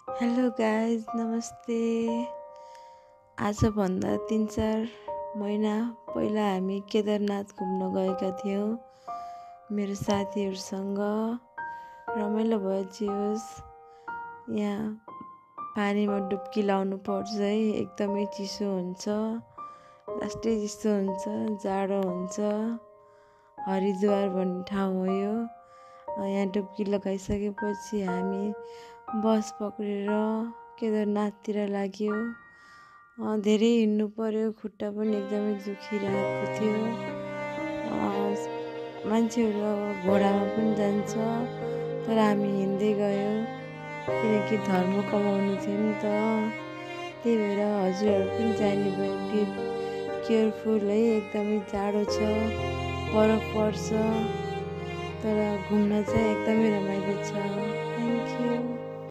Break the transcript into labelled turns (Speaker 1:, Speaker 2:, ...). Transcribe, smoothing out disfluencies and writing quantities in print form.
Speaker 1: Hello guys नमस्ते। आजभन्दा 3-4 महिना पहिला हामी केदारनाथ घुम्न गएका थियौँ मेरो साथीहरूसँग। रमाइलो भयो जे होस्। यहाँ पानीमा डुब्की लाउनु पर्छ है, एकदमै चिसो हुन्छ, लास्टै चिसो हुन्छ, जाडो हुन्छ। हरिद्वार भन्ने ठाउँ हो यो। यहाँ डुब्की लगाइसकेपछि हामी बस पक्रेर केदारनाथतिर लाग्यो। धेरै हिँड्नु पर्यो, खुट्टा पनि एकदमै दुखिरहेको थियो। मान्छेहरू अब घोडामा पनि जान्छ, तर हामी हिँड्दै गयौँ किनकि धर्म कमाउनु थियो नि त। त्यही भएर हजुरहरू पनि जाने भयो, केयरफुल है। एकदमै जाडो छ, बरफ पर्छ, तर घुम्न चाहिँ एकदमै रमाइलो छ।